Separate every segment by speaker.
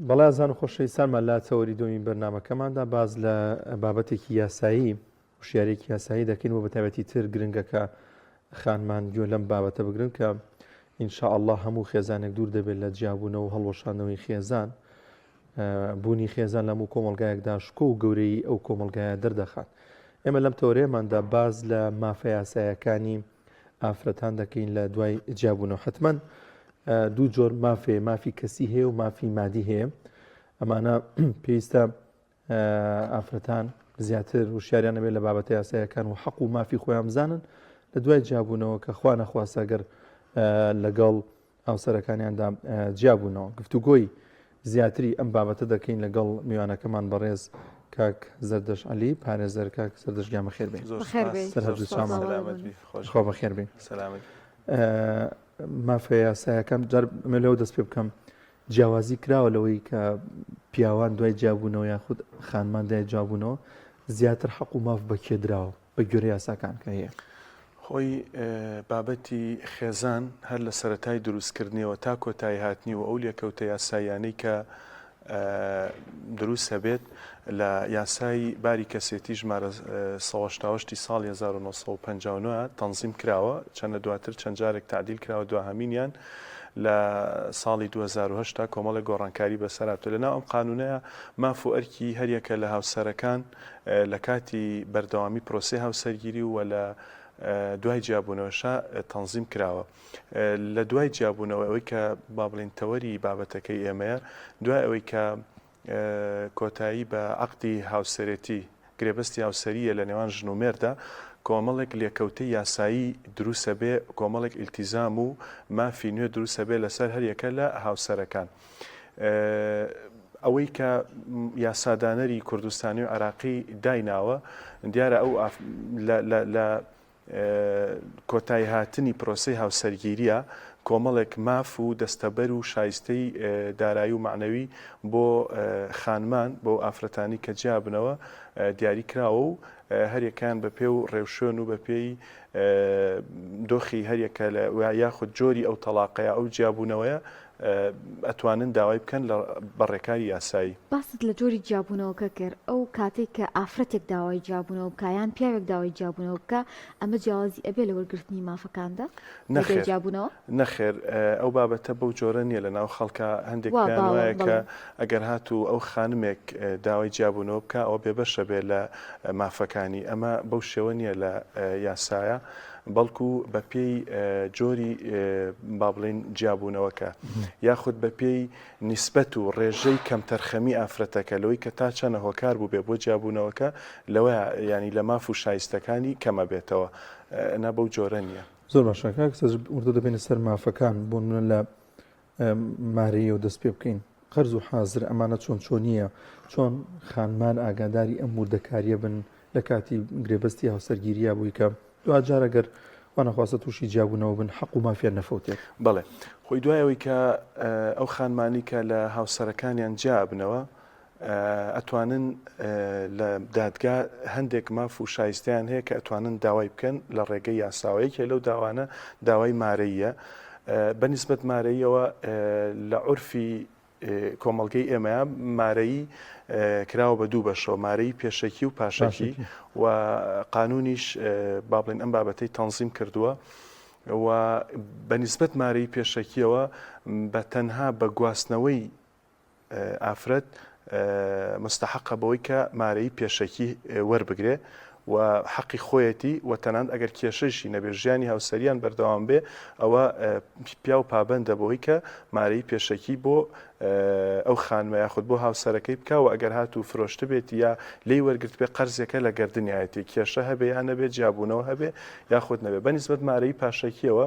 Speaker 1: بەڵێ ئازان و خۆشەویستانمان لە تەوەری دووەمی بەرنامەکەماندا باس لە بابەتێکی یاسایی وشیارێکی یاسایی دەکەین و بەتایبەتی تر گرنگە کە خانمان گوێ لەم بابەتە بگرن کە إن شاء الله هەموو خێزانێک دوور دەبێت لە جیابوونەوە و هەڵوەشاندنەوەی خێزان بوونی خێزان لە هەموو کۆمەڵگایەکدا شکۆ و گەورەی ئەو کۆمەڵگایە دەردەخات ئێمە لەم تەوەرەیەماندا باس لە مافە یاسایەکانی ئافرەتان دەکەین لە دوای جیابوونەوە حتمما دوو جۆر مافێ مافی کەسی هەیە و مافی مادی هەیە ئەمانە پێویستە ئافرەتان زیاتر وشیاریان نەبێت لە بابەتە یاسایەکان و حەق و مافی خۆیان بزانن لە دوای جیابوونەوە کە خوا نەخواستە گەر لەگەڵ هاوسەرەکانیاندا جیابوونەوە. گفتوگۆی زیاتری ئەم بابەتە دەکەین لەگەڵ میوانەکەمان بەڕێز کاک زەردەش عەلی پارێزەر. کاک زەردەش گیان بەخێر بێی.
Speaker 2: زۆر سوپاس.
Speaker 1: سەر هەردوو
Speaker 2: زۆر سوپاس.
Speaker 1: چاومان.
Speaker 2: سەلامەت بی. خۆش
Speaker 1: خوا بەخێر بێی.
Speaker 2: سەلامەت بی.
Speaker 1: مافە یاسایەکان جار ئەمە لەوە دەست پێ بکەم جیاوازی کراوە لەوەی کە پیاوان دوای جیابوونەوە یاخود خانمان دوای جیابوونەوە زیاتر حەق و ماف بە کێ دراوە بە گوێرەی یاساکان کە هەیە؟
Speaker 2: خۆی بابەتی خێزان هەر لە سەرەتای دروستکردنیەوە تا کۆتایی هاتنی و ئەو لێکەوتە یاساییانەی کە دروست هەبێت لە یاسای باری کەسێتی ژمارە 188 ساڵی 1959 تەنزیم کراوە چەندە دواتر چەند جارێک تعدیل کراوە دواهەمینیان لە ساڵی 2010 تا کۆمەڵێک گۆڕانکاری بەسەر هاتووە لەناو ئەم قانونەیە ماف و ئەرکی هەریەکە لە هاوسەرەکان لە کاتی بەردەوامی پرۆسەی هاوسەرگیری و لە دوای جیابوونەوەشا تەنزیم کراوە. لە دوای جیابوونەوە ئەوەی کە با بڵێین تەوەری بابەتەکەی ئێمەیە، دوای ئەوەی کە کۆتایی بە عەقدی هاوسەرێتی، گرێبەستی هاوسەرییە لە نێوان ژن و مێرددا، کۆمەڵێک لێکەوتەی یاسایی دروستەبێ، کۆمەڵێک ئیلتیزام و مافی نوێ دروستەبێ لەسەر هەریەکە لە هاوسەرەکان. ئەوەی کە یاسادانەری کوردستانی و عێراقی دایناوە دیارە ئەو لە کۆتایی هاتنی پرۆسەی هاوسەرگیریە کۆمەڵێک ماف و دەستەبەر و شایستەی دارایی و مەعنەوی بۆ خانمان بۆ ئافرەتانی کە جیابنەوە دیاری کراوە و هەریەکەیان بە پێ و ڕێوشوێن و بە پێی دۆخی هەریەکە لە یاخود جۆری ئەو تەڵاقەیە ئەو جیابوونەوەیە ئەتوانن داوای بکەن لە بە ڕێکاری یاسایی.
Speaker 3: باست لە جۆری جیابوونەوەکە کرد، ئەو کاتەی کە ئافرەتێک داوای جیابوونەوە بکا یان پیاوێک داوای جیابوونەوە بکا ئەمە جیاوازی ئەبێ لە وەرگرتنی مافەکاندا لەگەڵ
Speaker 2: نەخێر
Speaker 3: جیابوونەوە؟
Speaker 2: نەخێر ئەو بابەتە بەو جۆرە نییە لە ناو خەڵکا هەندێک
Speaker 3: وا
Speaker 2: پێیان
Speaker 3: باوە
Speaker 2: وایە کە
Speaker 3: بەڵێ.
Speaker 2: ئەگەر هاتوو ئەو خانمێک داوای جیابوونەوە بکا ئەوە بێبەشە بێ لە مافەکانی ئەمە بەو شێوە نییە لە یاسایا بەڵکو بە پێی جۆری با بڵێین جیابوونەوەکە یاخود بە پێی نیسبەت و ڕێژەی کەمتەرخەمی ئافرەتەکە لەوەی کە تا چەنە هۆکار بووبێ بۆ جیابوونەوەکە لەوە ینی لە ماف و شایستەکانی کەمە بێتەوە نا بەو جۆرە نییە.
Speaker 1: زۆر باشە کاک سەرج وردە دەبینە سەر مافەکان بۆ نمونە لە مارەییەوە دەست پێ بکەین قەرز و حازر ئەمانە چۆن چۆنیە چۆن خانمان ئاگاداری ئەم وردەکاریە بن لە کاتی گرێبەستی هاوسەرگیریە بووی کە دواجار ئەگەر وانەخواستە تووشی جیابوونەوە بن حەق و مافیان نەفەوتێت.
Speaker 2: بەڵێ خۆی دوای ئەوەی کە ئەو خانمانی کە لە هاوسەرەکانیان جیا ئەبنەوە ئەتوانن لە دادگا هەندێک ماف و شایستەیان هەیە کە ئەتوانن داوای بکەن لە ڕێگەی یاساوە یەکێ لەو داوانە داوای مارەییە بە نیسبەت مارەییەوە لە عورفی کۆمەڵگەی ئێمەیە مارەیی کراوە بە دوو بەشەوە مارەی پێشەکی و پاشەکی و قانونیش با بڵێن ئەم بابەتەی تەنزیم کردووە و بە نیسبەت مارەی پێشەکیەوە بە تەنها بە گواستنەوەی ئافرەت مستەحەقە بەوەی کە مارەیی پێشەکی وەربگرێ و حەقی خۆیەتی و تەنانەت ئەگەر کێشەیشی نەبێ ژیانی هاوسەریان بەردەوام بێ ئەوە پیاو پابەندە بەوەی کە مارەیی پێشەکی بۆ ئەو خانمە یاخود بۆ هاوسەرەکەی بکا و ئەگەر هاتوو فرۆشتبێتی یا لێی وەرگرتبێ قەرزێکە لە گەردنیایەتی کێشە هەبێ یا نەبێ جیابوونەوە هەبێ یاخود نەبێ بەنیسبەت مارەیی پاشەکیەوە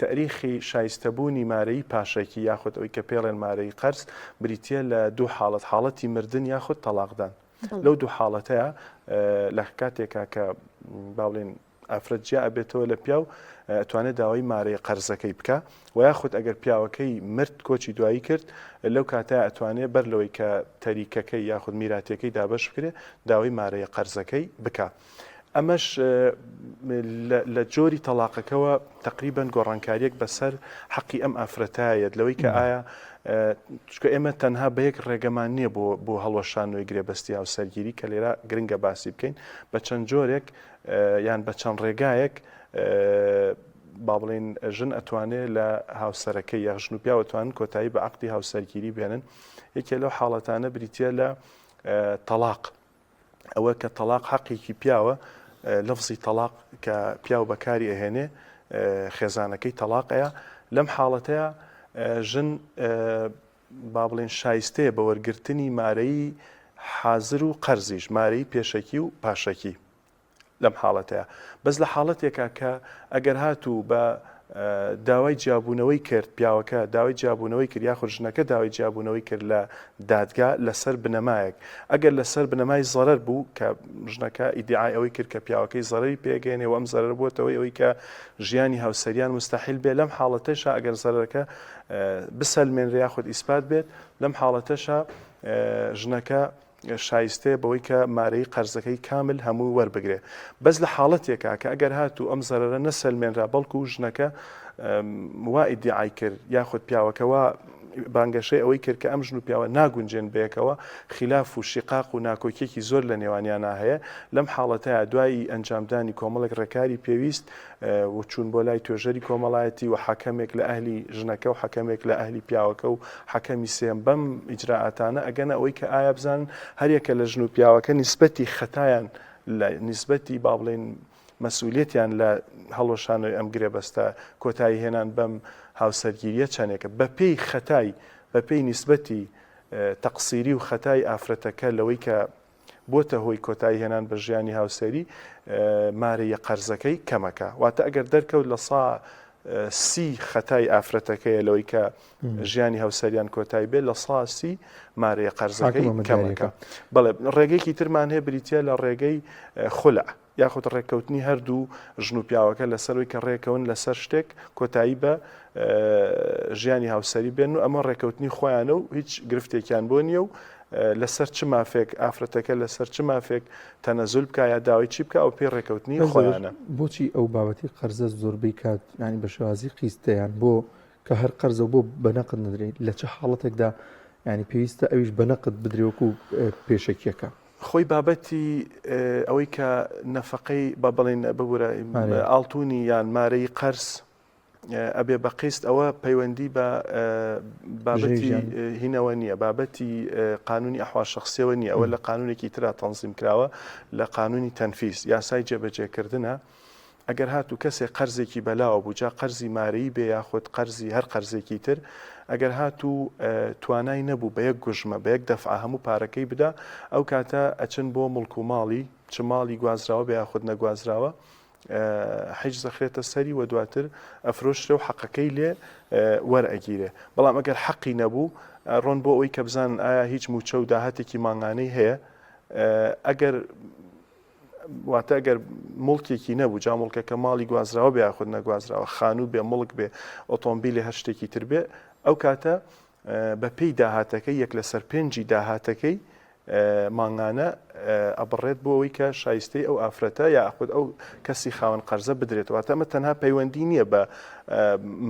Speaker 2: تەئریخی شایستەبوونی مارەیی پاشەکی یاخود ئەوەی کە پێڵێن مارەیی قەرز بریتییە لە دوو حاڵەت، حاڵەتی مردن یاخود تەڵاقدان. لەو دوو حاڵەتەیا لە کاتێکا کە با بڵێین ئافرەت جیا ئەبێتەوە لە پیاو ئەتوانێت داوای مارەی قەرزەکەی بکا و یاخود ئەگەر پیاوەکەی مرد کۆچی دوایی کرد لەو کاتە ئەتوانێت بەر لەوەی کە تەریکەکەی یاخود میراتیەکەی دابەش بکرێ داوای مارەی قەرزەکەی بکا. ئەمەش لە جۆری تەڵاقەکەوە تەقریبەن گۆڕانکاریەک بەسەر حەقی ئەم ئافرەتایەت لەوەی کە ئایا. چونکە ئێمە تەنها بە یەک ڕێگەمان نییە بۆ بۆ هەڵوەشانەوەی گرێبەستی هاوسەرگیری کە لێرە گرنگە باسی بکەین بە چەند جۆرێک یان بە چەند ڕێگایەک با بڵین ژن ئەتوانێ لە هاوسەرەکەی یا ژن و پیاو ئەتوانن کۆتایی بە عەقدی هاوسەرگیری بێنن یەکێ لەو حاڵەتانە بریتە لە تەلاق ئەوە کە تەڵاق حەقێکی پیاوە، لەفزی تەڵاق کە پیاو بەکاری ئەهێنێ خێزانەکەی تەڵاق ئەیا، لەم حاڵەتەیا ژن با بڵێین شایستەیە بە وەرگرتنی مارەیی حازر و قەرزیش، مارەیی پێشەکی و پاشەکی لەم حاڵەتەیا. بەس لە حاڵەتێکا کە ئەگەر هاتوو بە داوای جیابوونەوەی کرد، پیاوەکە داوای جیابوونەوەی کرد یاخود ژنەکە داوای جیابوونەوەی کرد لە دادگا لەسەر بنەمایەک، ئەگەر لەسەر بنەمای زەرەر بوو کە ژنەکە ئیدیعای ئەوەی کرد کە پیاوەکەی زەرەری پێگەیەنێ و ئەم زەرەرە بووەتە هۆی ئەوەی کە ژیانی هاوسەریان موستەحیل بێ، لەم حاڵەتەشا ئەگەر زەرەرەکە بسەلمێنرێ یاخود ئیسپات بێت، لەم حاڵەتەشا ژنەکە شایستەیە بەوەی کە مارەیی قەرزەکەی کامل هەمووی وەربگرێ بەس لە حاڵەتێکا کە ئەگەر هاتوو ئەم زەرەرە نەسەلمێنرا بەڵکو ژنەکە وا ئیدیعای کرد یاخود پیاوەکە وا بانگەشەی ئەوەی کرد کە ئەم ژن و پیاوە ناگونجێن بەیەکەوە خیلاف و شیقاق و ناکۆکیەکی زۆر لە نێوانیانا هەیە لەم حاڵەتەیا دوای ئەنجامدانی کۆمەڵێک ڕێکاری پێویست و چوون بۆ لای توێژەری کۆمەڵایەتی و حەکەمێک لە ئەهلی ژنەکە و حەکەمێک لە ئەهلی پیاوەکە و حەکەمی سێیەم بەم ئیجرائاتانە ئەگەنە ئەوەی کە ئایا بزانن هەریەکە لە ژن و پیاوەکە نیسبەتی خەتایان لە نیسبەتی با بڵێین مەسئولیەتیان لە هەڵوەشانەوەی ئەم گرێبەستە کۆتایی هێنان بەم هاوسەرگیریە چەندێکە بەپێی خەتای بەپێی نیسبەتی تەقسیری و خەتای ئافرەتەکە لەوەی کە بۆتە هۆی کۆتایی هێنان بە ژیانی هاوسەری مارەیە قەرزەکەی کەمەکە واتە ئەگەر دەرکەوت لە سا سی خەتای ئافرەتەکەیە لەوەی کە ژیانی هاوسەریان کۆتایی بێت لە ساسی مارەیە قەرزەکەی کەمەکە بەڵێ ڕێگەیەکی ترمان هەیە بریتە لە ڕێگەی خولع یاخود ڕێککەوتنی هەردوو ژن و پیاوەکە لەسەر ئەوەی کە ڕێکەون لەسەر شتێک کۆتایی بە ژیانی هاوسەری بێن و ئەمە ڕێککەوتنی خۆیانە و هیچ گرفتێکیان بۆ نییە و لەسەر چ مافێک ئافرەتەکە لەسەر چ مافێک تەنەزول بکە یا داوای چی بکە ئەو پێی ڕێککەوتنی خۆیانە.
Speaker 1: بۆچی ئەو بابەتی قەرزە زۆربەی کات یانی بە شێوازی قیستەیان بۆ کە هەر قەرزە بۆ بە نەقد نەدرێت لە چ حاڵەتێکدا ینی پێویستە ئەویش بە نەقد بدرێ وەکو پێشەکیەکە؟
Speaker 2: خۆی بابەتی ئەوەی کە نەفەقەی با بڵێین ببورە ئاڵتونی یان مارەی قەرز ئەبێ بە قیست ئەوە پەیوەندی بە بابەتی هینەوە نییە بابەتی قانونی ئەحوا شخصیەوە نییە ئەوە لە قانونێکی ترا تەنزیم کراوە لە قانونی تەنفیز یاسای جێبەجێکردنە ئەگەر هاتوو کەسێک قەرزێکی بەلاوە بوو جا قەرزی مارەیی بێ یاخود قەرزی هەر قەرزێکی تر ئەگەر هاتوو توانای نەبوو بە یەک گوژمە بە یەک دەفعە هەموو پارەکەی بدا ئەو کاتە ئەچن بۆ مڵک و ماڵی چ ماڵی گوازراوە بێ یاخود نەگوازراوە حیجز ئەخرێتە سەری و دواتر ئەفرۆشرێ و حەقەکەی لێ وەرئەگیرێ بەڵام ئەگەر حەقی نەبوو ڕۆن بۆ ئەوەی کە بزانن ئایا هیچ موچە و داهاتێکی مانگانەی هەیە ئەگەر واتە ئەگەر موڵکێکی نەبوو جا موڵکەکە ماڵی گوازراوە بێ یاخود نەگوازراوە خانوو بێ موڵک بێ ئۆتۆمبیلێ هەر شتێکی تر بێ ئەو کاتە بە پێی داهاتەکەی یەک لەسەر پێنجی داهاتەکەی مانگانە ئەبڕێت بۆ ئەوەی کە شایستەی ئەو ئافرەتە یاخود ئەو کەسی خاوەن قەرزە بدرێت واتە ئەمە تەنها پەیوەندی نییە بە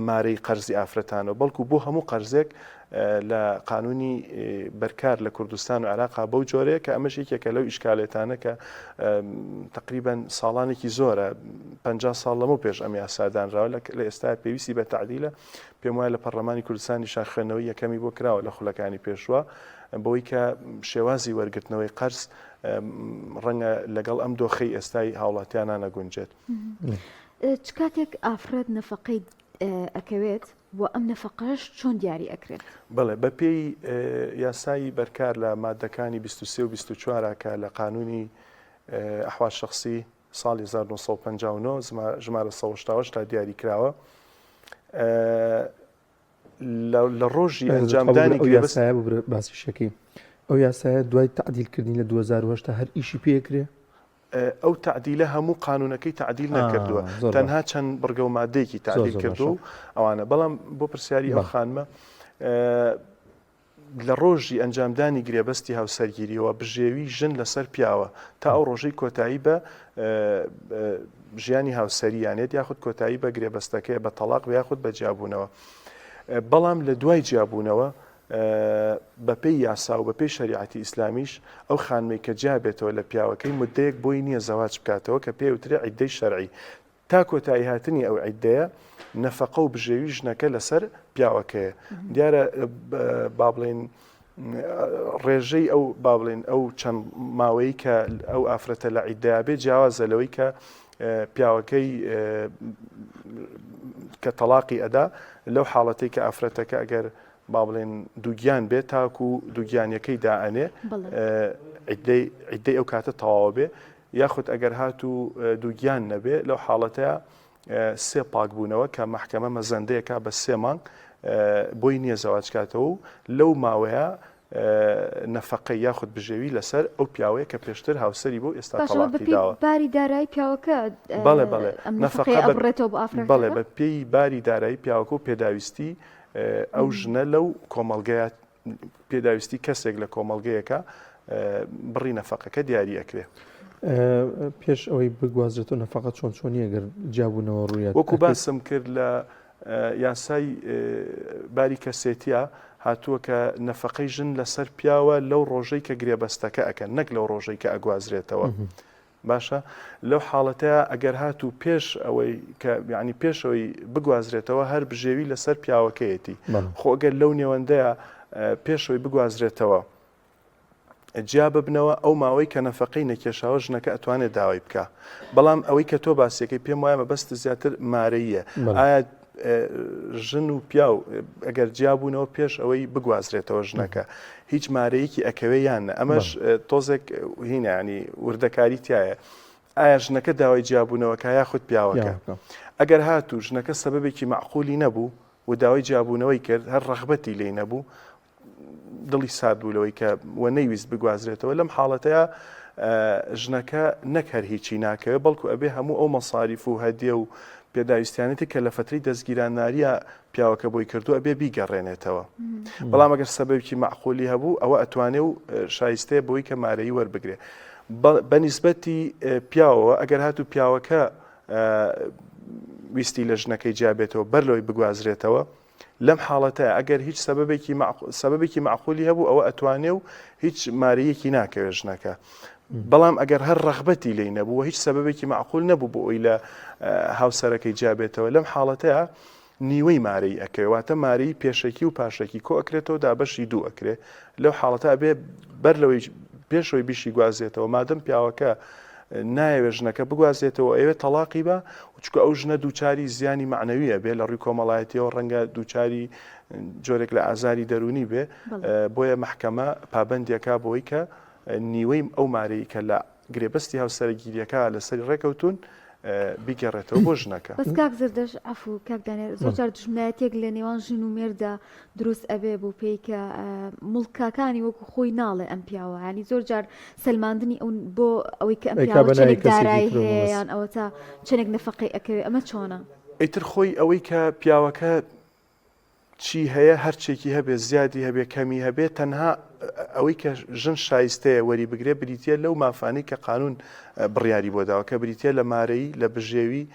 Speaker 2: مارەی قەرزی ئافرەتانەوە بەڵکو بۆ هەموو قەرزێک لە قانونی بەرکار لە کوردستان و عێراقا بەو جۆرەیە کە ئەمەش یەکێکە لەو ئیشکالێتانە کە تقریبا ساڵانێکی زۆرە 50 ساڵ لەمە پێش ئەم یاسا دانراوە لە ئێستا پێویستی بە تعدیلە پێم وایە لە پەرلەمانی کوردستانی شا خوێندنەوەی یەکەمی بۆ کراوە لە خولەکانی پێشوە بەوەی کە شێوازی وەرگرتنەوەی قەرز ڕەنگە لەگەڵ ئەم دۆخەی ئێستای هاوڵاتیانە نەگونجێت.
Speaker 3: چ کاتێک ئافرەت نەفەقەی ئەکەوێت و ئەم نەفەقەش چۆن دیاری ئەکرێت؟
Speaker 2: بەڵێ، بەپێی یاسای بەرکار لە ماددەکانی 23 و 24 کە لە قانونی ئەحوال شخصی ساڵی 1959 ژمارە 188 تا دیاری کراوە لە ڕۆژی ئەنجامدانی
Speaker 1: ئەو یاسایە ببرە باسی شەکەی ئەو یاسایە دوای تعدیلکردنی لە 2010 هەر ئیشی پێکرێ
Speaker 2: ئەو تەعدیلە هەموو قانونەکەی تەعدیل نەکردووە تەنها چەند بڕگە و مادەیەکی تەعدیل کردووە و ئەوانە بەڵام بۆ پرسیاری ئەو خانمە لە ڕۆژی ئەنجامدانی گرێبەستی هاوسەرگیریەوە بژێوی ژن لەسەر پیاوە تا ئەو ڕۆژەی کۆتایی بە ژیانی هاوسەریانێت یاخود کۆتایی بە گرێبەستەکەی بە تەلاق یاخود بە جیابوونەوە بەڵام لە دوای جیابوونەوە. بەپێی یاسا و بەپێی شەریعەتی ئیسلامیش ئەو خانمەی کە جیا بێتەوە لە پیاوەکەی مدەیەک بۆی نییە زەواج بکاتەوە کە پێی وترێ عیدەی شەرعی تا کۆتایی هاتنی ئەو عیدەیە نەفەقە و بژێوی ژنەکە لەسەر پیاوەکەیە دیارە با بڵێین ڕێژەی ئەو با بڵێن ئەو چەند ماوەی کە ئەو ئافرەتە لە عیدەیا بێ جیاوازە لەوەی کە پیاوەکەی کە تەلاقی ئەدا لەو حاڵەتەی کە ئافرەتەکە ئەگەر با بڵێن دووگیان بێت تاکو دووگیانەکەی دائەنێ عیدەی ئەو کاتە تەواوە بێ یاخود ئەگەر هاتوو دووگیان نەبێ لەو حاڵەتەیە سێ پاکبوونەوە کە مەحکەمە مەزەندەیەکە بە سێ مانگ بۆی نییە زەواج کاتەوە و لەو ماوەیە نەفەقەی یاخود بژێوی لەسەر ئەو پیاوەیە کە پێشتر هاوسەری بوو ئێستا
Speaker 3: باشە
Speaker 2: تەڵاقی
Speaker 3: بە پێی
Speaker 2: داوە.
Speaker 3: باری دارایی پیاوەکە
Speaker 2: بەڵێ بەڵێ
Speaker 3: ئەم
Speaker 2: نەفەقە
Speaker 3: نەفەقەیە
Speaker 2: بە
Speaker 3: ئەبڕێتەوە بۆ ئافرەتەکە؟
Speaker 2: بەڵێ بە پێی باری دارایی پیاوەکە و پێداویستی ئەو ژنە لەو کۆمەڵگەیە پێداویستی کەسێک لە کۆمەڵگەیەکە بڕی نەفەقەکە دیاری ئەکرێ.
Speaker 1: پێش ئەوەی بگوازرێتەوە نەفەقە چۆن چۆنیە گەر جیابوونەوە ڕوویات
Speaker 2: وەکو باسم کرد لە یاسای باری کەسێتیە هاتووە کە نەفەقەی ژن لەسەر پیاوە لەو ڕۆژەی کە گرێبەستەکە ئەکەن نەک لەو ڕۆژەی کە ئەگوازرێتەوە. باشە لەو حاڵەتەیا ئەگەر هاتوو پێش ئەوەی کە یعنی پێش ئەوەی بگوازرێتەوە هەر بژێوی لەسەر پیاوەکەیەتی خۆ ئەگەر لەو نێوەندەیە پێش ئەوەی بگوازرێتەوە جیا ببنەوە ئەو ماوەی کە نەفەقەی نەکێشاوە ژنەکە ئەتوانێت داوای بکە بەڵام ئەوەی کە تۆ باسیەکەی پێم وایە مەبەست زیاتر مارەیە ئایا ژن و پیاو ئەگەر جیابوونەوە پێش ئەوەی بگوازرێتەوە ژنەکە هیچ مارەیەکی ئەکەوێ یان نە ئەمەش تۆزێک هینانی وردەکاری تایە ئایا ژنەکە داوای جیابوونەوەکە یاخود پیاوەکە ئەگەر هاتوو ژنەکە سەبەبێکی مەعقولی نەبوو و داوای جیابوونەوەی کرد هەر ڕەغبەتی لێی نەبوو دڵی سارد بوو لەوەی کە و نەیویست بگوازرێتەوە لەم حاڵەتەیە ژنەکە نەک هەر هیچی ناکەوێت بەڵکو ئەبێ هەموو ئەو مەساریف و هەدیە و پێداویستیانەتی کە لە فەتری دەستگیرانناریە پیاوەکە بۆی کردو ئەبێ بیگەڕێنێتەوە بەڵام ئەگەر سەبەبێکی مەعقولی هەبوو ئەوە ئەتوانێ و شایستەیە بۆی کە مارەی وەربگرێ بە نیسبەتی پیاوەوە ئەگەر هاتوو پیاوەکە ویستی لە ژنەکەی جیابێتەوە بەر لەوەی بگوازرێتەوە لەم حاڵەتە ئەگەر هیچ سەبەبێکی سەبەبێکی مەعقولی هەبوو ئەوە ئەتوانێ و هیچ مارەیەکی ناکەوێت ژنەکە بەڵام ئەگەر هەر ڕەغبەتی لێی نەبوو و هیچ سەبەبێکی مەعقول نەبوو بۆ ئەوی لە هاوسەرەکەی جیابێتەوە لەم حاڵەتەیە نیوەی مارەی ئەکەوێ واتە مارەی پێشەکی و پاشەکی کۆ ئەکرێتەوە دابەشی دوو ئەکرێ لەو حاڵەتە ئەبێ بەر لەوەی پێشەوەی بیشی گوازێتەوە مادەم پیاوەکە نایەوێ ژنەکە بگوازێتەوە ئەوێ تەڵاقی بە چکە ئەو ژنە دووچاری زیانی معنەویە بێ لە ڕووی کۆمەڵایەتیەوە ڕەنگە دووچاری جۆرێک لە ئازاری دەرونی بێ بۆیە محکەمە پابندیەکە بۆی کە نیوەی ئەو مارەی کە لە گرێبەستی هاوسەرگیریەکە لەسەری ڕێکەوتون بیگەڕێتەوە بۆ ژنەکە.
Speaker 3: بەس کاک زەردەشت عەفو کاک دانیار زۆر جار دوژمنایەتیەک لە نێوان ژن و مێردا دروست ئەبێ بۆ پێی کە موڵکەکانی وەکو خۆی ناڵێ ئەم پیاوە یانی زۆر جار سەلماندنی ئەو بۆ ئەوەی کە ئەم
Speaker 1: ئەیکا
Speaker 3: پیاوە
Speaker 1: بە ناوی
Speaker 3: چەندێک
Speaker 1: کەسێکی
Speaker 3: دارایی
Speaker 1: ترەوە
Speaker 3: هەیە
Speaker 1: بەس.
Speaker 3: یان ئەوەتا چەندێک نەفەقەی ئەکەوێ ئەمە چۆنە؟
Speaker 2: ئیتر خۆی ئەوەی کە پیاوەکە چی هەیە هەرچێکی هەبێ زیادی هەبێ کەمی هەبێ تەنها ئەوەی کە ژن شایستەیە وەری بگرێ بریتە لەو مافانەی کە قانون بڕیاری بۆ داوە کە بریتە لە مارەی لە بژێوی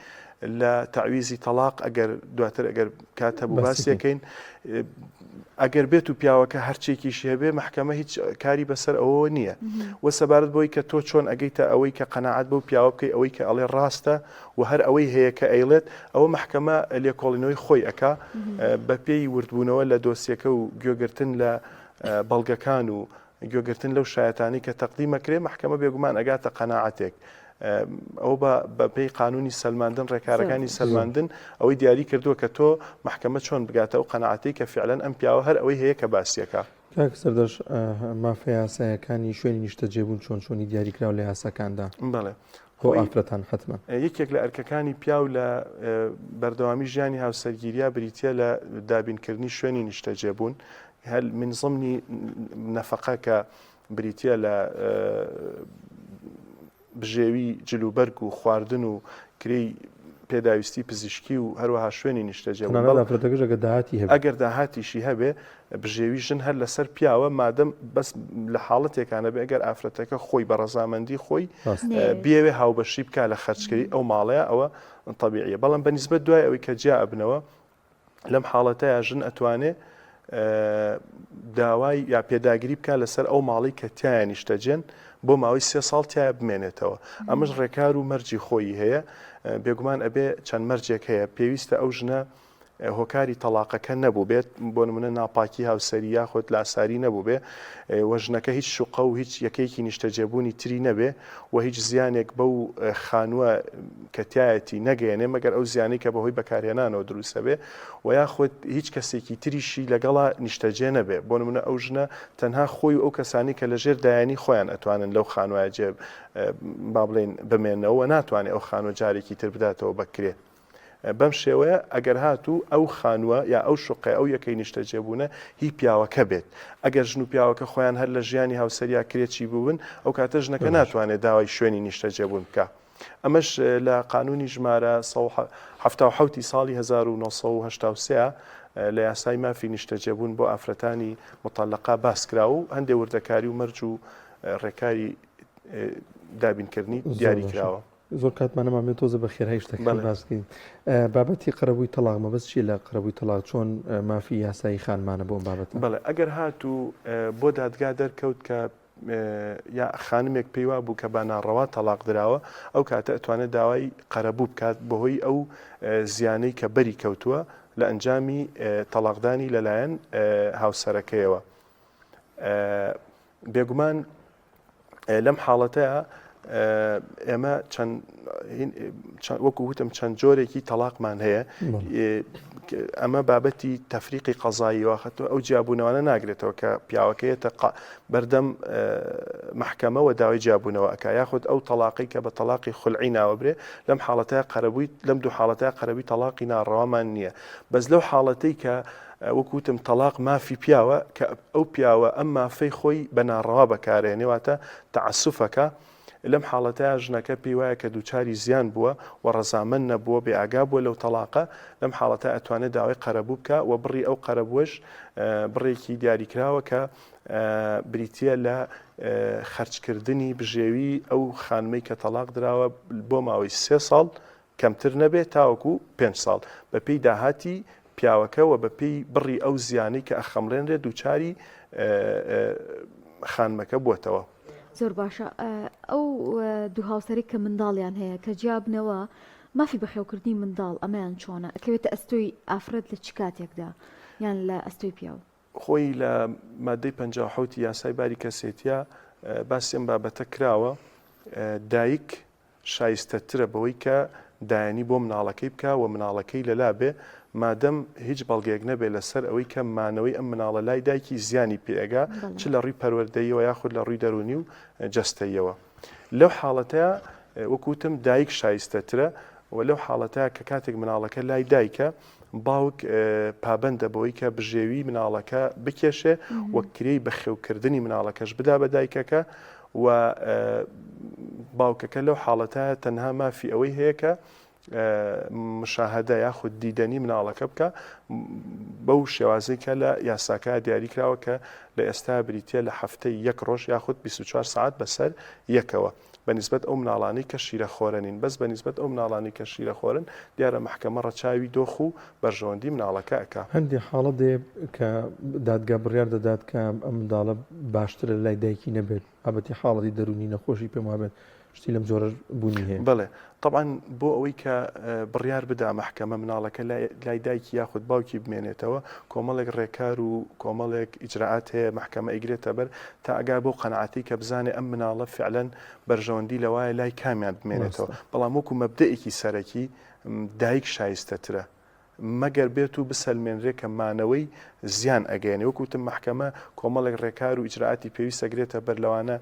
Speaker 2: لە تەعویزی تەڵاق ئەگەر دواتر ئەگەر کات هەبوو باسیەکەین ئەگەر بێت و پیاوەکە هەرچێکیشی هەبێ مەحکەمە هیچ کاری بەسەر ئەوەوە نییە و سەبارەت بۆی کە تۆ چۆن ئەگەیتە ئەوەی کە قەنەعات بەو پیاوە بکەی ئەوەی کە ئەڵێ ڕاستە و هەر ئەوەی هەیە کە ئەیڵێت ئەوە مەحکەمە لێکۆڵینەوەی خۆی ئەکا بەپێی وردبوونەوە لە دۆسیەکە و گوێگرتن لە بەڵگەکان و گوێگرتن لەو شایەتانەی کە تەقدیم ئەکرێ مەحکەمە بێگومان ئەگاتە قەناعەتێک ئەوە بە بەپێی قانونی سەلماندن ڕێکارەکانی سەلماندن ئەوەی دیاری کردووە کە تۆ مەحکەمە چۆن بگاتە ئەو قەناعەتەی کە فعلەن ئەم پیاوە هەر ئەوەی هەیە کە باسیەکە.
Speaker 1: کاک سەردەشت مافە یاسایەکانی شوێنی نیشتەجێبوون چۆن چۆنی دیاریکراو لە یاساکاندا؟
Speaker 2: بەڵێ
Speaker 1: بۆ ئافرەتان حەتمەن.
Speaker 2: یەکێک لە ئەرکەکانی پیاو لە بەردەوامی ژیانی هاوسەرگیرییا بریتییە لە دابینکردنی شوێنی نیشتەجێبوون هەر من ضمنی نەفەقە کە بریتییە لە بژێوی جلوبەرگ و خواردن و کرێی پێداویستی پزیشکی و هەروەها شوێنی نیشتەجێبوون.
Speaker 1: تەنانەت ئافرەتەکەش ئەگەر داهاتی هەبێ.
Speaker 2: ئەگەر داهاتیشی هەبێ بژێوی ژن هەر لەسەر پیاوە مادەم بەس لە حاڵەتێکا نەبێ ئەگەر ئافرەتەکە خۆی بە ڕەزامەندی خۆی بیەوێ هاوبەشی بکا لە خەرجکردنی ئەو ماڵەیە ئەوە تەبیعیە بەڵام بە نیسبەت دوای ئەوەی کە جیا ئەبنەوە لەم حاڵەتەیا ژن ئەتوانێ. داوای یا پێداگری بکا لەسەر ئەو ماڵەی کە تیایا نیشتەجێن بۆ ماوەی سێ ساڵ تیایا بمێنێتەوە. ئەمەش ڕێکار و مەرجی خۆیی هەیە. بێگومان ئەبێ چەند مەرجێک هەیە. پێویستە ئەو ژنە هۆکاری تەڵاقەکە نەبووبێت، بۆ نمونە ناپاکی هاوسەری یاخود لاساری نەبووبێ و ژنەکە هیچ شوقە و هیچ یەکەیەکی نیشتەجێبوونی تری نەبێ و هیچ زیانێک بەو خانووە کە تیایەتی نەگەیەنێ مەگەر ئەو زیانەی کە بەهۆی بەکارهێنانەوە دروست ئەبێ و یاخود هیچ کەسێکی تریشی لەگەڵا نیشتەجێ نەبێ بۆ نمونە ئەو ژنە تەنها خۆی و ئەو کەسانی کە لەژێر دایانی خۆیان ئەتوانن لەو خانوایە جێ با بڵێین بمێنەوە و ناتوانێ ئەو خانووە جارێکی تر بداتەوە بە کرێ. بەم شێوەیە ئەگەر هاتوو ئەو خانووە یا ئەو شوقەیە ئەو یەکەی نیشتەجێبوونە هی پیاوەکە بێت ئەگەر ژن و پیاوەکە خۆیان هەر لە ژیانی هاوسەریا کرێچی بووبن ئەو کاتە ژنەکە ناتوانێت داوای شوێنی نیشتەجێبوون بکا. ئەمەش لە قانوونی ژمارە 177 ی ساڵی 1983 لە یاسای مافی نیشتەجێبوون بۆ ئافرەتانی مطلقە باس کراوە و هەندێ وردەکاری و مەرج و ڕێکاری دابینکردنی دیاری کراوە.
Speaker 1: زۆر کاتمان نەما من تۆزە بە خێرایی شتەکان باس بکەین بابەتی قەرەبووی تەڵاق مەبەست چییە لە قەرەبووی تەڵاق چۆن مافی یاسایی خانمانە بۆ ئەم بابەتە؟
Speaker 2: بەڵێ ئەگەر هاتوو بۆ دادگا دەرکەوت کە یا خانمێک پێی وابوو کە بە ناڕەوا تەڵاق دراوە ئەو کاتە ئەتوانێت داوای قەرەبوو بکات بەهۆی ئەو زیانەی کە بەری کەوتووە لە ئەنجامی تەڵاقدانی لەلایەن هاوسەرەکەیەوە بێگومان لەم حاڵەتەیە ئێمە چەند وەکو وتم چەند جۆرێکی تەلاقمان هەیە ئەمە بابەتی تەفریقی قەزایی واخەتەوە ئەو جیابوونەوانە ناگرێتەوە کە پیاوەکەیەتە بەردەم محکەمەوە داوای جیابوونەوە ئەک یاخود ئەو تەلاقی کە بە تەلاقی خولعی ناوەبرێ لەم حاڵەتە قەرەبووی لەم دوو حاڵەتە قەرەبی تەلاقی ناڕەوامان نییە بەس لەو حاڵەتەی کە وەکو وتم تەڵاق مافی پیاوە کە ئەو پیاوە ئەم مافەی خۆی بە ناڕەوا بەکارێنێ واتە تەعەسوفەکە لەم حاڵەتەیا ژنەکە پێی وایە کە دووچاری زیان بووە و ڕەزامەند نەبووە بێ ئاگا بووە لەو تەڵاقە لەم حاڵەتە ئەتوانێت داوای قەرەبوو بکا و بڕی ئەو قەرەبووەش بڕێکی دیاریکراوە کە بریتییە لە خەرجکردنی بژێوی ئەو خانمەی کە تەڵاق دراوە بۆ ماوەی سێ ساڵ کەمتر نەبێت تاوەکو پێنج ساڵ، بەپێی داهاتی پیاوەکە و بەپێی بڕی ئەو زیانەی کە ئەخەمڵێنرێت دووچاری خانمەکە بووەتەوە.
Speaker 3: زۆر باشە ئەو دوو هاوسەرەی کە منداڵیان هەیە کە جیابنەوە مافی بەخێوکردنی منداڵ ئەمەیان چۆنە ئەکەوێتە ئەستۆی ئافرەت لە چ کاتێکدا یان لە ئەستۆی پیاو؟
Speaker 2: خۆی لە مادەی 57 یاسای باری کەسێتیە باسی ئەم بابەتە کراوە دایک شایستەترە بەوەی کە دایەنی بۆ مناڵەکەی بکا و مناڵەکەی لەلا بێ مادەم هیچ بەڵگەیەک نەبێ لەسەر ئەوەی کە مانەوەی ئەم مناڵە لای دایکی زیانی پێ ئەگا چ لە ڕووی پەروەردەییەوە یاخود لە ڕووی دەروونی و جەستەییەوە لەو حاڵەتەیا وەکو وتم دایک شایستەترە و لەو حاڵەتە کە کاتێک مناڵەکە لای دایکە باوک پابەندە بەوەی کە بژێوی مناڵەکە بکێشێ و کرێی بەخێوکردنی مناڵەکەش بدا بە دایکەکە و باوکەکە لەو حاڵەتە تەنها مافی ئەوەی هەیە کە مشاهدە یاخود دیدەنی مناڵەکە بکە بەو شێوازەی کە لە یاساکە دیاریکراوە کە لە ئێستا بریتە لە هەفتەی یەک ڕۆژ یاخود 24 سعات بەسەر یەکەوە. بە نیسبەت ئەو مناڵانەی کە شیرەخۆرە نین، بەس بە نیسبەت ئەو مناڵانەی کە شیرەخۆرن دیارە مەحکەمە ڕەچاوی دۆخ و بەرژەوەندی مناڵەکە ئەکا.
Speaker 1: هەندێ حاڵەت هەیە کە دادگا بڕیار دەدات کە ئەم منداڵە باشترە لای دایکی نەبێت، بابەتی حاڵەتی دەروونی نەخۆشی پێم وابێت شتی لەم جۆرەش بوونی هەیە.
Speaker 2: بەڵێ تەبعەن بۆ ئەوەی کە بڕیار بدا مەحکەمە مناڵەکە لای دایکی یاخود باوکی بمێنێتەوە کۆمەڵێک ڕێکار و کۆمەڵێک ئیجرائات هەیە مەحکەمە ئەیگرێتە بەر تا ئەگا بەو قەناعەتەی کە بزانێ ئەم مناڵە فعلەن بەرژەوەندی لەوایە لای کامیان بمێنێتەوە بەڵام وەکو مەبدەئێکی سەرەکی دایک شایستەترە مەگەر بێت و بسەلمێنرێ کە مانەوەی زیان ئەگەیەنێ وەکو وتم مەحکەمە کۆمەڵێک ڕێکار و ئیجرائاتی پێویست ئەگرێتە بەر لەوانە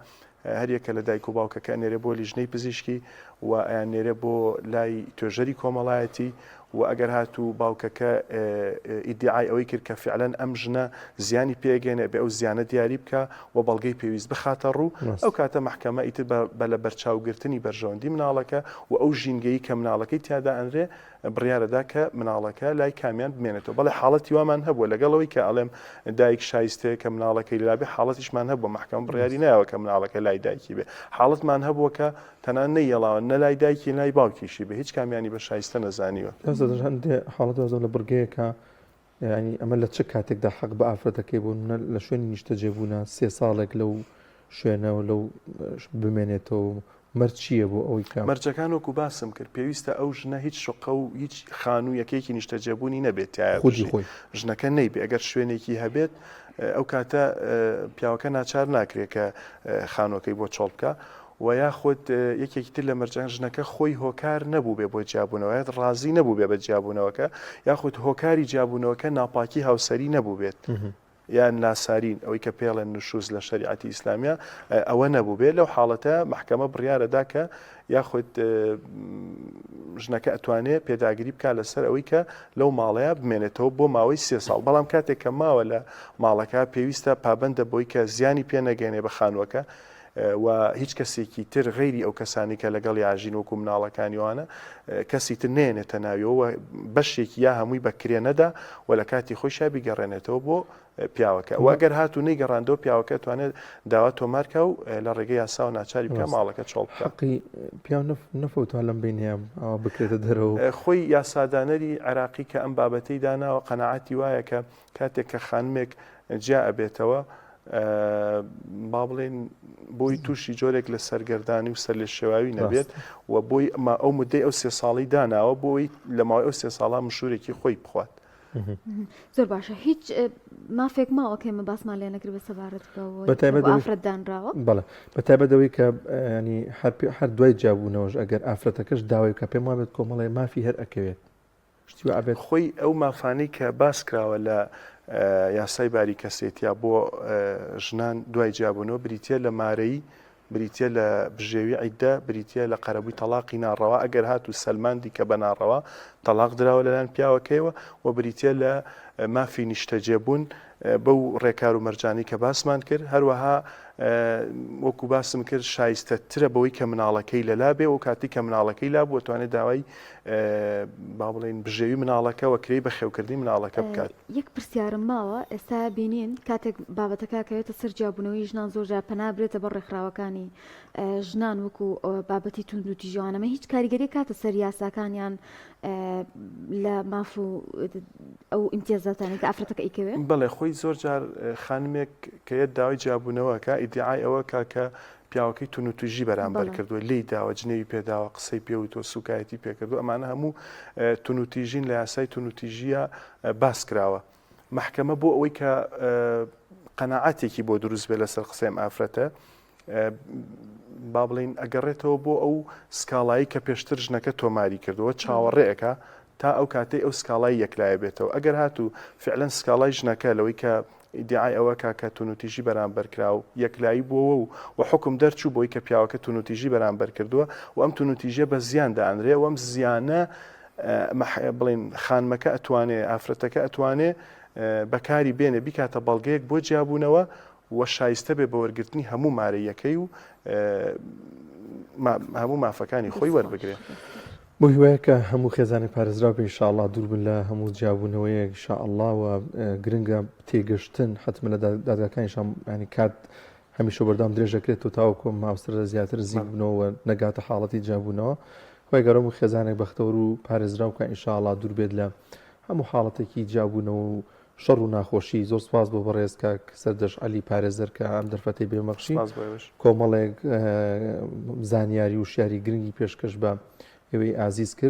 Speaker 2: هەریەکە لە دایک و باوکەکە ئەنێرێ بۆ لیژنەی پزیشکی و ئەیاننێرێ بۆ لای توێژەری کۆمەڵایەتی و ئەگەر هاتوو باوکەکە ئیدیعای ئەوەی کرد کە فعلەن ئەم ژنە زیانی پێگەێنێ بێ ئەو زیانە دیاری بکە و بەڵگەی پێویست بخاتە ڕوو ئەو کاتە مەحکەمە ئیتر بە لە بەرچاوگرتنی بەرژەوەندی مناڵەکە و ئەو ژینگەی کە مناڵەکەی تیادا ئەنرێ بڕیارەدا کە مناڵەکە لای کامیان بمێنێتەوە بەڵێ حاڵەتی وامان هەبووە لەگەڵ ئەوەی کە ئەڵێم دایک شایستەیە کە مناڵەکەی لابێ حاڵەتیشمان هەبووە مەحکەمە بڕیاری نایەوە کە مناڵەکە لای دایکی بێ حاڵەتمان هەبووە کە تەنان نەیەڵاوە نە لای دایکی لای باوکیشی بێ هیچ کامیانی بە شایستە نەزانیوە.
Speaker 1: هەندێ حاڵەت وازم لە بڕگەیەکە. ینی ئەمە لە چ کاتێکدا حەق بە ئافرەتەکەی بۆ لە شوێنی نیشتەجێبوونە سێ ساڵێک لەو شوێنە و لەو بمێنێتەوە مەرج چییە بۆ ئەوەی کە.
Speaker 2: مەرجەکان وەکو باسم کرد پێویستە ئەو ژنە هیچ شوقە و هیچ خانوو یەکەیەکی نیشتەجێبوونی نەبێت تیایا
Speaker 1: خودی
Speaker 2: بژی
Speaker 1: خۆی.
Speaker 2: ژنەکە نەیبێ ئەگەر شوێنێکی هەبێت ئەو کاتە پیاوەکە ناچار ناکرێ کە خانووەکەی بۆ چۆڵ بکا و یاخود یەکێکی تر لە مەرجەکان ژنەکە خۆی هۆکار نەبووبێ بۆ جیابوونەوە یان ڕازی نەبووبێ بە جیابوونەوەکە یاخود هۆکاری جیابوونەوەکە ناپاکی هاوسەری نەبووبێت. یان لاسارین، ئەوەی کە پێڵێن نشوز لە شەریعەتی ئیسلامیا ئەوە نەبووبێ، لەو حاڵەتە مەحکەمە بڕیارە دا کە یاخود ژنەکە ئەتوانێ پێداگری بکا لەسەر ئەوەی کە لەو ماڵەیە بمێنێتەوە بۆ ماوەی سێ ساڵ، بەڵام کاتێک کە ماوە لە ماڵەکە پێویستە پابەندە بۆی کە زیانی پێ نەگەێنێ بە خانووەکە و هیچ کەسێکی تر غەیری ئەو کەسانی کە لەگەڵی ئاژین وەکو مناڵەکانی وانە کەسی تر نێنێتە ناویەوە بەشێکی یا هەمووی بە کرێ نەدا و لە کاتی خۆیشا بیگەڕێنێتەوە بۆ پیاوەکە و ئەگەر هاتوو نەیگەڕاندەوە پیاوەکە توانێت داوا تۆمارکە و لە ڕێگەی یاساوە ناچاری بکە ماڵەکە چۆڵ بکە.
Speaker 1: حەقی پیاو نەفەوتا لەم بینەیە ئەوە بکرێتە دەرەوە.
Speaker 2: خۆی یاسادانەری عێراقی کە ئەم بابەتەی داناوە قەناعەتی وایە کە کاتێک کە خانمێک جیا ئەبێتەوە با بڵێن بۆی تووشی جۆرێک لە سەرگەردانی و سەرلێشێواوی نەبێت و بۆی ئەما ئەو مدەی ئەو سێ ساڵی داناوە بۆی لە ماوەی ئەو سێ ساڵا مشورێکی خۆی بخوات.
Speaker 3: زۆر باشە هیچ مافێک ماوە کە ئێمە باسمان لێ نەکرد بە سەبارەت بەوەی
Speaker 1: بە تایبەت
Speaker 3: بۆ ئافرەت دانراوە؟
Speaker 1: بەڵێ بە تایبەت ئەوەی کە ینی هەر دوای جیابوونەوەش ئەگەر ئافرەتەکەش داوای بکە پێم وابێت کۆمەڵێ مافی هەر ئەکەوێت شتی وا ئەبێت.
Speaker 2: خۆی ئەو مافانەی کە باس کراوە لە یاسای باری کەسێتیا بۆ ژنان دوای جیابوونەوە بریتیە لە مارەیی، بریتیە لە بژێوی عیددە، بریتیە لە قەرەبووی تەڵاقی ناڕەوا ئەگەر هاتوو سەلماندی کە بە ناڕەوا تەڵاق دراوە لەلایەن پیاوەکەیەوە و بریتیە لە مافی نیشتەجێبوون بەو ڕێکار و مەرجانەی کە باسمان کرد، هەروەها وەکو باسم کرد شایستەترە بەوەی کە مناڵەکەی لەلا بێ و کاتی کە مناڵەکەی لا بووە توانێت داوای با بڵێین بژێوی مناڵەکە و کرێی بەخێوکردنی مناڵەکە بکات.
Speaker 3: یەک پرسیارم ماوە، ئێستا بینین کاتێک بابەتەکە کەوێتە سەر جیابوونەوەی ژنان زۆر جار پەنا برێتە بەر ڕێکخراوەکانی ژنان وەکو بابەتی توندوتیژیوان ئەمە هیچ کاریگەریەک کاتە سەر یاساکانیان لە ماف و ئەو ئیمتیازاتانەی کە ئافرەتەکە ئەیکەوێ؟
Speaker 2: بەڵێ خۆی زۆر جار خانمێک کە یەت داوای جیابوونەوە ئەکا ئیدیعای ئەوە ئەکا کە پیاوەکەی تونوتیژی بەرامبەر کردووە لێی داوە جنێوی پێداوە قسەی پێ وتووە سوکایەتی پێکردووە ئەمانە هەموو تونوتیژین لە یاسای تونوتیژیە باس کراوە مەحکەمە بۆ ئەوەی کە قەناعەتێکی بۆ دروست بێ لەسەر قسەی ئەم ئافرەتە با بڵین ئەگەڕێتەوە بۆ ئەو سکاڵایی کە پێشتر ژنەکە تۆماری کردووە چاوەڕێ ئەکا تا ئەو کاتەی ئەو سکاڵای یەکلایە بێتەوە ئەگەر هاتوو فعلەن سکاڵای ژنەکە لەوەی کە ئیدعای ئەوە کا کە تونوتیژی بەرامبەر کرا و یەکلایی بووەوە و و حکم دەرچوو بۆی کە پیاوەکە تونوتیژی بەرامبەر کردووە و ئەم تونوتیژیە بە زیان دانرێ و ئەم زیانە بڵین خانمەکە ئەتوانێ ئافرەتەکە ئەتوانێ بەکاری بێنێ بیکاتە بەڵگەیەک بۆ جیابوونەوە و شایستە بێ بە وەرگرتنی هەموو مارەییەکەی و هەموو مافەکانی خۆی وەربگرێ.
Speaker 1: بۆ هیوایە کە هەموو خێزانێک پارێزراو بێ ان شاء اللە دوور بن لە هەموو جیابوونەوەیەک ان شاء اللە و گرنگە تێگەشتن حتمما لە دادگاکانیشان ینی کات هەمیشە بەردەوام درێژ دەکرێت و تاوەکو ئەم هاوسەرە زیاتر زیک بنەوە و نەگاتە حاڵەتی جیابوونەوە خۆی گەڕم و خێزانێک بەختەوەر و پارێزراو کە ان شاء اللە دوور بێت لە هەموو حاڵەتێکی جیابوونەوە و شەڕ و ناخۆشی. زۆر سپاس بۆ بەڕێز کاک سەردەشت عەلی پارێزەر کە ئەم دەرفەتەی بێ بەخشی.
Speaker 2: سپاس بۆ ئێوەش.
Speaker 1: کۆمەڵێک زانیاری و وشیاری گرنگی پێشکەش بە ئێوەی ئازیز کرد.